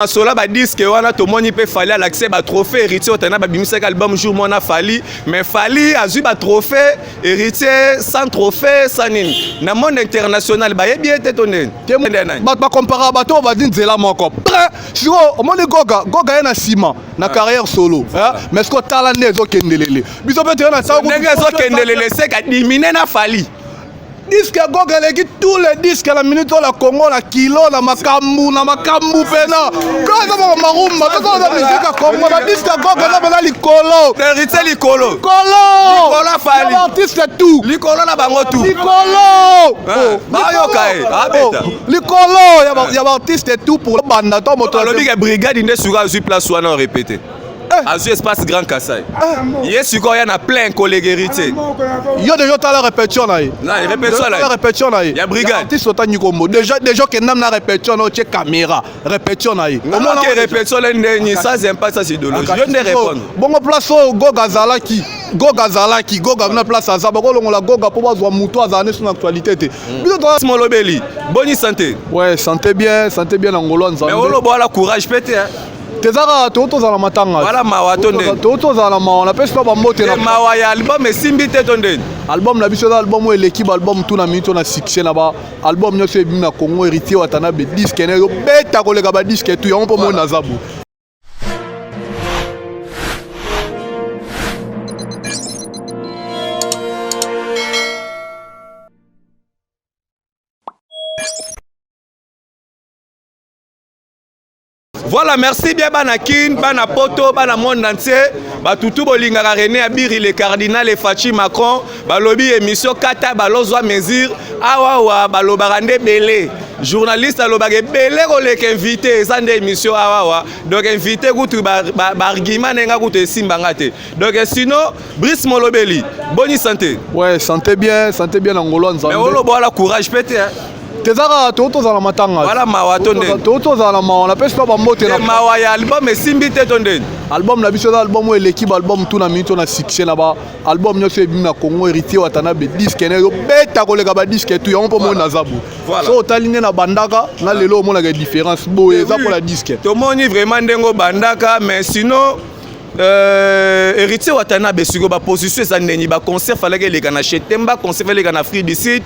Masolo ba disque wana tomoni pe Fally alakise ba trophée Héritier Watana babimisaki album jour mona Fally mais Fally azwi ba trophée Héritier sans trophée sans nini na monde international bayebi ye te to ndeni bato bakomparaka bato oyo badi nzela moko pre sikoyo omoni goga goga ye na nsima na ah. carrière solo mais sikoyo tala nde ezokendelele biso mpe toye na ndenge ezokendelele seka dimine na Fally Disque ya Goga eleki tous les disques na minute oyo na Congo na kilo na makambu na makambu pena. Goga eza moko marumba, tozo na musique ya Congo ba disque ya Goga eza pena likolo. Héritier likolo. Likolo. Likolo Fally. Ba artiste tout. Likolo na bango tout. Likolo. Oh, bayoka ye, abeta. Oh, likolo ya ba ya ba artiste tout pour banda to moto. Alobi ke brigade nde suka azui place wana répéter. Eh. Azui espace Grand Kasai. Eh. Ye sikoyo ya na plein collègue héritier. Yo déjà otala répétition na ye. Na répétition na ye. Répétition na ye. Ya brigade. Artiste otangi kombo. Déjà déjà okenda na répétition na otie caméra. Répétition na ye. Omona ke répétition na ndeni sans impact sans idéologie. Yo nde répondre. Bongo place oyo Goga azalaki. Goga azalaki, Goga na place aza bakolongola Goga mpo bazwa moto azala nde na actualité te. Hmm. Biso to molobeli. Boni santé. Ouais, santé bien, santé bien na ngolo Nzambe. Mais olobo ala courage pete hein. Teza kaka to tozala matanga. Wala mawa to ndeni. To tozala na mawa napesi pa bambote na mawa ya album esimbi te to ndeni. Album na biso eza album oyo eleki ba album tout na minute na succès na ba album nyonso ebimi na Congo Héritier Watanabe disque na yo beta koleka ba disque tout yango mpo moni naza bo. Voilà, merci bien bana Kin, bana Poto, bana monde entier. Batutu bolingaka René Abiri, le cardinal et Fachi Macron, balobi émission kata balozwa mesure. Awa wa balobaka nde belé. Journaliste alobaka ebele koleka invité, eza nde émission awa wa. Donc invité kutu ba, ba, ba argument nenga kutu esimba nga te. Donc sinon Brice Molobeli, bonne santé. Ouais, santé bien, santé bien Angola Nzambe. Mais olobo ala courage pete hein. Teza kaka to tozala matanga. Wala mawa to ndeni. To tozala na mawa napesi pa bambote na mawa ya album esimbi te to ndeni. Album na biso eza album oyo eleki ba album tout na minute na succès na ba album nyonso ebimi na Congo Héritier Watanabe disque na yo beta koleka ba disque tout yango mpo moni naza bo. So otali nde na bandaka na lelo omonaka différence boye eza mpo na disque. Tomoni vraiment ndenge obandaka mais sinon Euh, héritier Watanabe sikoyo ba position eza ndeni ba concert falaki eleka na Chetemba concert eleka na Afrique du Sud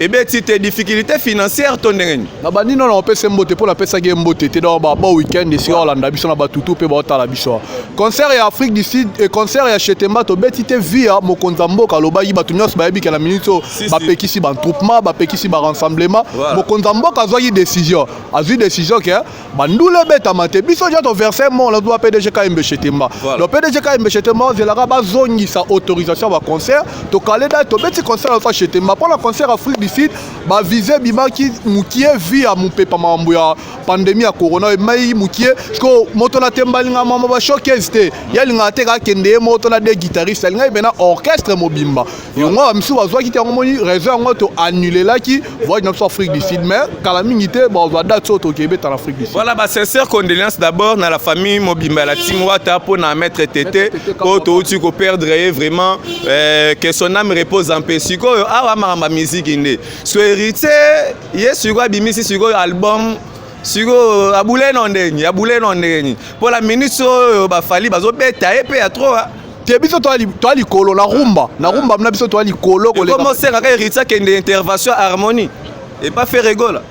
ebeti te difficulté financière to ndenge nini na bandi nono opesa mbote mpo napesaki ye mbote te donc ba week-end esika olanda biso na batutu mpe baotala biso concert ya Afrique du Sud et concert ya Chetemba tobeti te via mokonzi ya mboka alobaki bato nyonso bayebi ke na minute oyo bapekisi batroupement bapekisi barassemblement mokonzi ya mboka azwaki décision azwi décision ke bandula ebetama te biso ja toverse mon na zuwa pdg kayembe chetemba donc pdg kayembe chetemba ozelaka bazongisa autorisation ya baconcert tokale date tobeti concert na chetemba mpo na concert afrique du sud bavise ebimaki mokie vi ya mopepa makambo ya pandemie ya corona emai mokie parceke moto na temba alingaka mama bashowcase te ye alingaka te kakende ye moto na de guitariste alingaki mpena orchestre mobimba yango ba misusu bazwaki te yango moni raison yango to annulelaki voyage na biso Afrique du Sud mais kala mingi te bazwa date oyo tokei beta na Afrique du Sud. Voilà ba sincère condoléances d'abord na la famille mobimba ya la team Wata mpo na maître Tete oyo touti ko perdre ye vraiment euh, que son âme repose en paix. Sikoyo awa makambo ya musique nde so héritier ye sikoyo abimisi sikoyo album sikoyo abule no ndenge abule no ndenge mpo la minute oyo bafali bazobeta ye mpe ya trop te biso toa likolo na rumba na rumba na biso toa likolo koleka osengaka héritier akende intervention harmonie epa ferre gola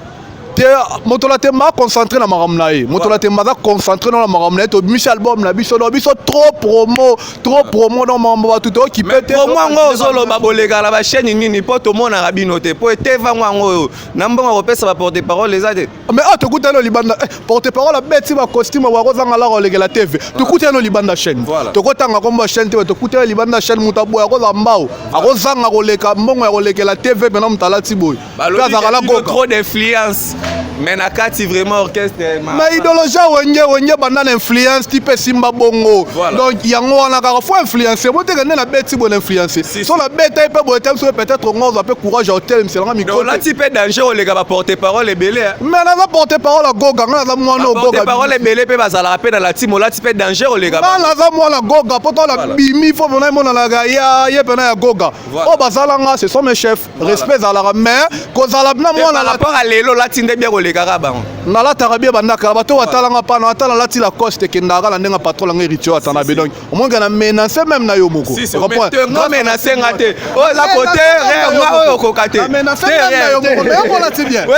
te moto na temba aconcentre na makambo na ye moto na temba aza concentre na makambo na ye tobimisi album na biso donc biso trop promo trop promo donc makambo bato tookipe te promo yango ozoloba boleka na bachaîne nini mpo tomonaka bino te mpo etevango yango oyo na mbongo akopesa ba porte parole eza te mais awa tokutani no libanda eh, porte parole abeti ba costume akozanga laka olekela tv tokutani no libanda chaîne tokotanga kombo ya chaîne te tokutani libanda chaîne moto aboye akozala mbao akozanga koleka mbongo ya kolekela tv mpena moto alati boye mpe azalaka na goka trop d'influence mais na kati vraiment orchestre mais idéologie ya wenge wenge banda na influence ti mpe simba bongo donc yango wana kaka faut influence boteka nde nabeti boye na influence so nabeta ye mpe boye te biso peut-être ngo ozwa mpe courage ya otelemisela nga micro olati mpe danger oleka ba porte parole ebele mais naza Naza porte parole ya Goga. Nga naza mwana oyo Porte Goga. parole ebele mpe bazalaka mpe na lati molati mpe danger oleka. Nga naza mwana Goga, mpo to na bimi fo mpona emonanaka ya ye mpena ya Goga. Oyo bazalanga, ce sont mes chefs, respect ezalaka, mais kozala na mwana Par rapport à lelo, olati nde bien kolekaka bango. Nalataka bien bandaka bato batalanga pana. Ata nalati Lacoste, ekendaka na ndenge patron nanga Héritier atana be. Donc omonke na menace même na yo moko. Nga menace nga te. Oyo eza kote nga oyo okoka te. Oyo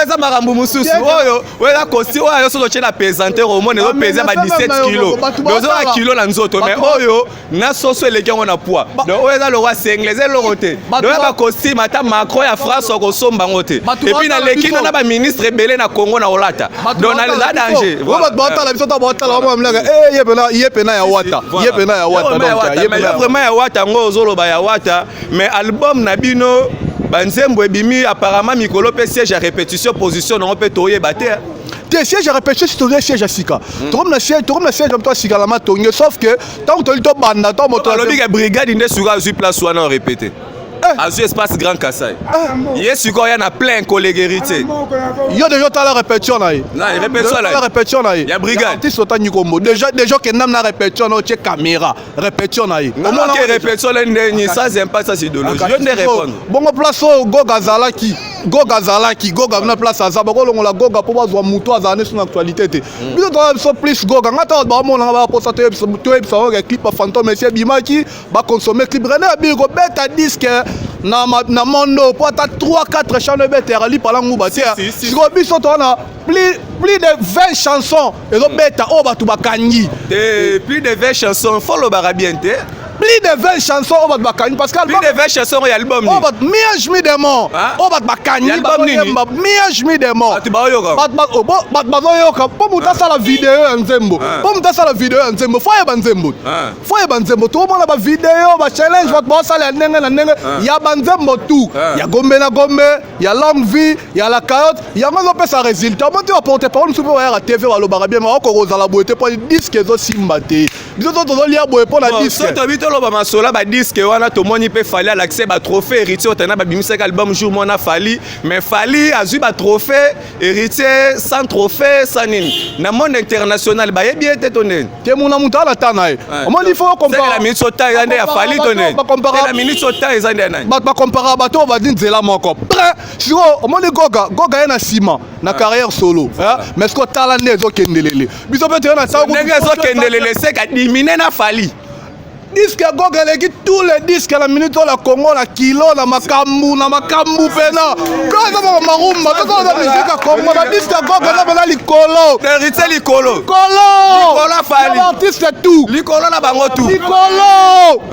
eza makambo mosusu. Oyo eza costume oyo soki otie na pesanteur, omona ezopesa ba 17 kilo, ozoka kilo na nzoto. Mais oyo na soso eleki yango na poids. Donc oyo eza lokwa sengle, eza eloko te. Donc ya bacostume, ata Macron ya France okosomba yango te. Et puis naleki na baministre ebele na Congo na kolata, donc eza danger. Bato baotala biso, ta baotala bamamlaka ye pena ya Wata, ye pena ya Wata. Donc vraiment ya Wata yango ozoloba ya Wata. Mais album na bino, banzembo ebimi apparemment mikolo mpe siège ya répétition, position nango mpe toyeba te. Te, siège ya répétition, si toza siège ya sika, tokomi na siège, tokomi na siège ya moto ya sika na Matonge, sauf que ntango toli tobanda ntango moto Alobi ke brigade nde suka azwi place wana orépété, azwi espace Grand Kasai. Ye sikoyo oya na plein collègue Héritier. Yo déjà otala répétition na ye? Na répétition na ye, répétition na ye ya brigade. Artiste otangi kombo déjà, déjà okendam na répétition na otie caméra, répétition na ye. Omonake répétition le ndeni sans impact, sans idéologie, yo nde répondre. Bongo place oyo Goga azalaki, Goga azalaki, Goga na place aza, bakolongola Goga mpo bazwa motu azala neso na actualité te. Biso toza biso plus Goga. Nga ntango baomonanga baposa toyebisa bango clip ya Fantôme esi ebimaki, baconsommer clip. René Abiri kobeta disque na mondo mpo ata 3 4 chano ebetaka lipala nguba te. Sikoyo biso toza na plus de 20 chansons ezobeta oyo bato bakangi. Te, plus de 20 chansons, fo lobaka bien te. Plus de 20 chansons oyo bato bakangi, parce que plus de 20 chansons ya album? Oyo bato Mi-ange Mi-démon, oyo bato bakangi bazoyemba Mi-ange Mi-démon. Bato baoyoka. Bato bazoyoka mpo moto asala video ya nzembo, mpo moto asala video ya nzembo, fo ayeba nzembo, fo ayeba nzembo. Tokomona bavideo, bachallenge, bato baosala ya ndenge na ndenge ya banzembo tu ya Gombe na Gombe, ya Longue Vie, ya La Cayotte. Yango ezopesa résultat. Mo te baporte parole mosusu mpe bayaka TV, balobaka bien, baokoka kozala boye te mpo disque ezosimba te. Biso to tozolia boye mpo na disque. So tobi toloba masolo badisque wana, tomoni mpe Fally alakise batrophée Héritier otana. Babimisaki album jour mwana Fally, mais Fally azwi batrophée, Héritier sans trophée, sans nini na monde international. Bayebi ye te to ndeni? Te, muna moto ala ta na ye, omoni, faut la minute ota eza nde ya Fally to ndeni? La minute ota eza nde ya nani? Bato bacomparaka bato oyo badi nzela moko près. Sikoyo omoni Goga, Goga ye na nsima na carrière solo, mais sikoyo tala nde ezokendelele biso mpe toye na ndenge ezokendelele seka dimine na Fally. Disque ya Goga eleki tous les disques na minute oyo na Congo, na kilo, na makambo, na makambo pena eza baka marumba. Tozoza musique ya Congo, badisque ya Goga eza pena likolo. Héritier likolo. Likolo. Likolo Fally. Artiste tout. Likolo na bango tout. Likolo.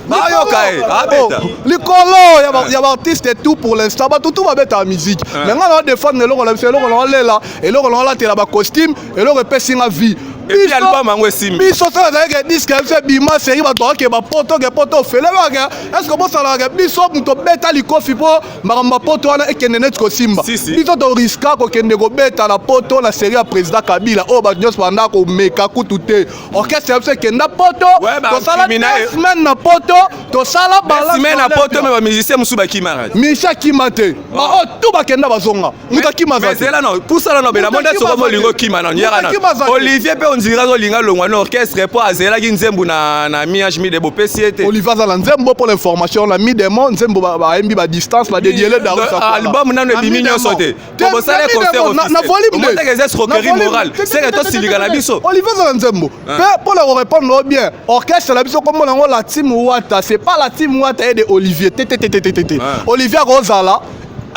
Bayoka ye abeta. Likolo ya baartiste tout pour l'instant. Bato tout babetaka musique, mais nga na défendre eloko na biso, eloko na olela, eloko na olatela bacostume, eloko epesi nga vie. Et puis album yango esimbi. Biso so ezalaki disque ya biso ebima série, bato bakake bapoto ke poto ofele baka. Est ce que bosalaka biso moto obeta likofi mpo makambo ya poto wana ekende neti kosimba? Biso toriska kokende kobeta na poto na série ya président Kabila oyo bato nyonso banda komeka kutu te. Orchestre ya biso ekenda poto, tosala 2 semaines na poto, tosala semaine na poto, mais bamusicien mosusu bakimaka. Musicien akima te, baoyo tu bakenda bazonga, moto akima aza te. Zela no pusala no bela monde soko molingo okima na yaka na Olivier mpe ondira azolinga longwa na orchestre mpo azelaki nzembo na Mi-ange Mi-démon, bopesi ye te. Olivier aza na nzembo. Pour l'information, na Mi-démon, nzembo bayembi badistance, badédiele. Album nano ebimi nyonso te, po bosala concert. Na volume. Omotaka eza escroquerie morale, seke tosilika na biso. Olivier aza na nzembo mpe. Mpo na korépondre o bien, orchestre na biso kombo nango la Team Wata. C'est pas la Team Wata ye de Olivier te, te, te, te, te, te. Olivier akozala,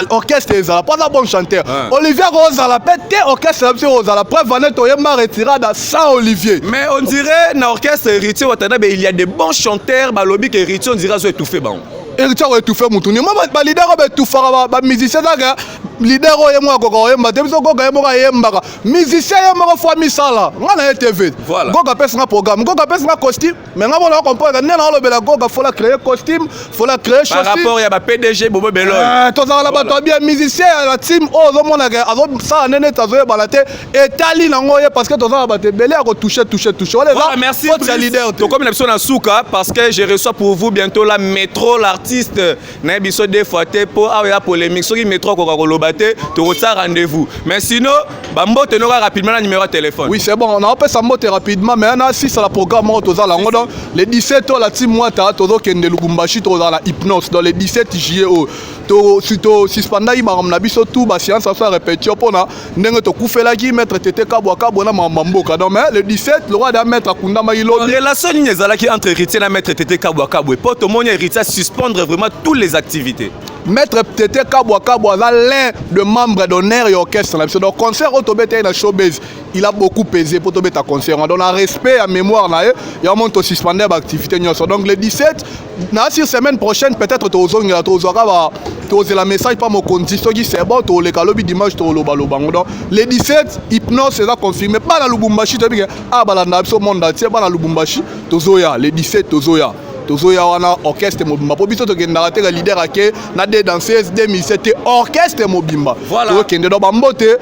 orchestre ezala mpo aza bon chanteur. Olivier akozala mpe te, orchestre na biso ekozala. Preuve ane toyemba Retirada sans Olivier. Mais on dirait na orchestre Héritier Watanabe, il y a des bons chanteurs. Balobi ke Héritier, on dirait azo étouffer bango. Héritier akoétouffe mutu ni? Mo baleader oyo baétouffaka bamusicien, kaka leader oyo ye moko akoka koyemba te. Biso Goga ye moko ayembaka, musicien ye moko fwa misala. Nga na ye TV, Goga apesanga programme, Goga apesanga costume, mais nga mona comprendre nde naolobela Goga fola créer costume, fola créer. Par rapport ya ba PDG Bobo Beloy. Tozala na bato ya bien. Musicien ya la team oyo ozomonaka azosala nde neti azoyebana te, etali nango ye, parce que toza na bato ebele ya kotouche, touche, touche wana. Voilà, merci. Eza leader te. Tokomi na biso na suka, parce que je reçois pour vous bientôt la Métro, l'artiste nayebi biso deux fois te mpo awa ya polémique. Soki Métro akoka koloba. koloba te, tokotia rendez-vous. Mais sinon, bambote noka rapidement na numéro ya téléphone. Oui, c'est bon, naopesa mbote rapidement, mais na asisa programme moko tozala yango. Donc le 17 oyo, la team Mwata, tozokende Lubumbashi, tozala na Hypnose. Donc le 17 juillet oyo, tosuspendaki makambo na biso tout, baséance na biso ya répétition, mpona ndenge tokufelaki maître Tete Kabwa Kabwa na makambo ya mboka. Donc mais le 17, le roi da maître akundamaki lobi. Relation nini ezalaki entre Héritier na maître Tete Kabwa Kabwe, mpo tomoni Héritier suspendre vraiment toutes les activités? Maître Tete Kabwa Kabwa aza l'un de membre d'honneur ya orchestre na biso. Donc concert oyo tobeta ye na Showbase, il a beaucoup pesé mpo tobeta concert wana. Donc na respect ya mémoire na ye, yango moni tosuspendre baactivité nyonso. Donc le 17 na sur semaine prochaine, peut-être tozongela, tozwaka ba tozela message pa mokonzi. Soki c'est bon, toleka lobi dimanche, tolobaloba yango. Donc le 17, Hypnose eza confirmé. Bana Lubumbashi, toyebi ke awa balanda biso monde entier. Bana Lubumbashi, tozoya le 17, tozoya wana orchestre mobimba, mpo biso tokendaka te ka leader ake na deux danseuse, deux musiciens te, orchestre mobimba. Tokende. Donc bambote.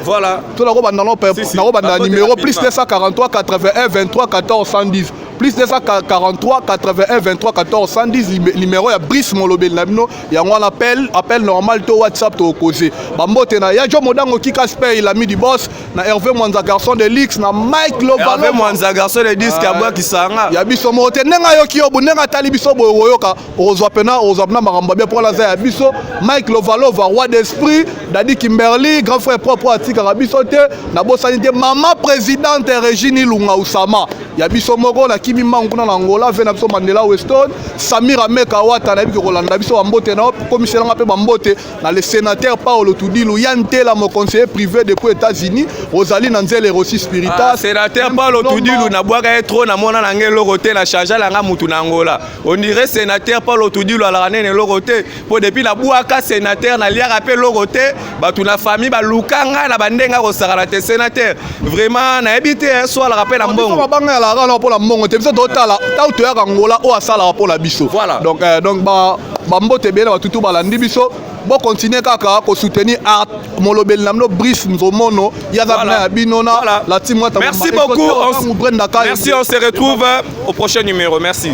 To nakobanda nakobanda numéro plus 243 81 23 14 110, plus 243 81 23 14 110, numéro ya Brice Molobeli na bino yango wana. Appel normal to WhatsApp, tokoze. Bambote na ya Jo Modango, Kika Spey, l'ami du boss, na Hervé Mwanza, garçon de luxe, na Mike Lovalo. Hervé Mwanza, garçon de disque, abwakisanga. Ya biso moko te. Ndenge ayoki yo bo, ndenge atali biso boye, oyoka ozwa pena makambo ya bien mpo aza ya biso. Mike Lovalova, roi d'esprit, Dadi Kimberly, grand frère propre, atikaka biso te. Nabosani te mama présidente Régine Ilunga Usama, ya biso moko. Nakimi mbangu kuna na Angola ve na biso Mandela Weston, Samir Ameka Wata, nayebi ke kolanda biso. Bambote na komiselanga mpe bambote na le sénateur Paolo Tudilu ya Ntela, mon conseiller privé depuis États-Unis, Rosalie na Nzele, Rossi Spiritas. Ah, sénateur Paolo Tudilu, nabwaka ye trop, namona na ngai eloko te, na charge nanga mutu na Angola. On dirait sénateur Paolo Tudilu alaka nene eloko te, mpo depuis nabwaka sénateur, naliaka mpe eloko te. Bato na famille baluka ngai na bandenge akosakana te. Sénateur vraiment, nayebi te, so alaka mpe na mbongo. Mabanga yalaka na mpona mbongo te. Biso totala ntango toyaka Ngola, oyo asalaka mpona biso. Donc bambote ebele na batutu balandi biso. Bocontinue kaka kosoutenir art Molobeli na bino, Brice Nzomono, ye aza pena ya bino na la team. Merci beaucoup. Merci, on se retrouve au prochain numéro. Merci.